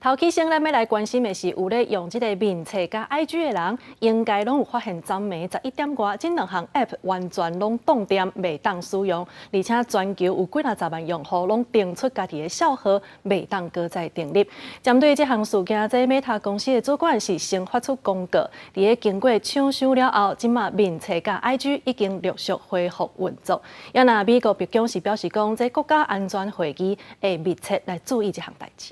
頭起先，咱欲來關心的是，有咧用這个面冊佮 IG 的人，應該攏有發現，昨暝11點外，這兩項 App 完全攏凍定，袂當使用，而且全球有幾若十萬用戶攏登出家己的帳號，袂當閣再登入。針對這項事件，這 Meta 公司的主管是先發出公告，佇咧經過搶修了後，這馬面冊佮 IG 已經陸續恢復運作。也若美國白宮是表示講，這國家安全會議會密切來注意這項代誌。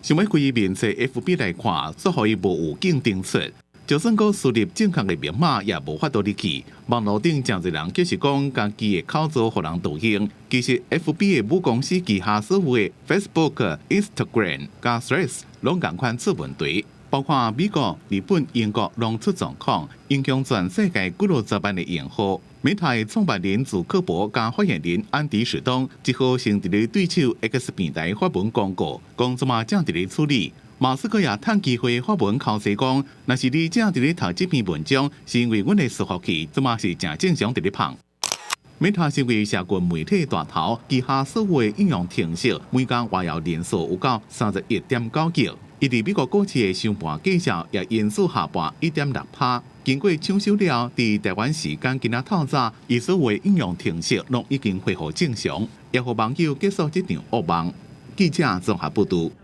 想欲開面冊 FB 來看，煞予伊無預警登出，就算閣輸入正確的密碼，也無法度入去。網路頂誠濟人就是講家己的口座予人盜用，其實 FB 的母公司旗下所有的 Facebook、Instagram 佮 Threads 攏仝款出問題，包括美國、日本、英國攏出狀況，影響全世界幾落十萬的用戶。Meta 的創辦人祖克伯佮發言人安迪史東一號先佇咧對手 X 平台發文公告，講這馬正佇咧處理。馬斯克也趁機會發文剾洗講，若是你正佇咧讀這篇文章，是因為阮的伺服器這馬是誠正常佇咧胖。Meta 成為社群媒體大頭，旗下所有的應用程式每工活躍人數有到31.9億。伊佇美國股市的收盤價數也因此下跌1.6趴。經過搶修了，佇台灣時間今仔透早，伊所有的應用程式攏已經恢復正常，也予網友結束這場噩夢。記者綜合報導。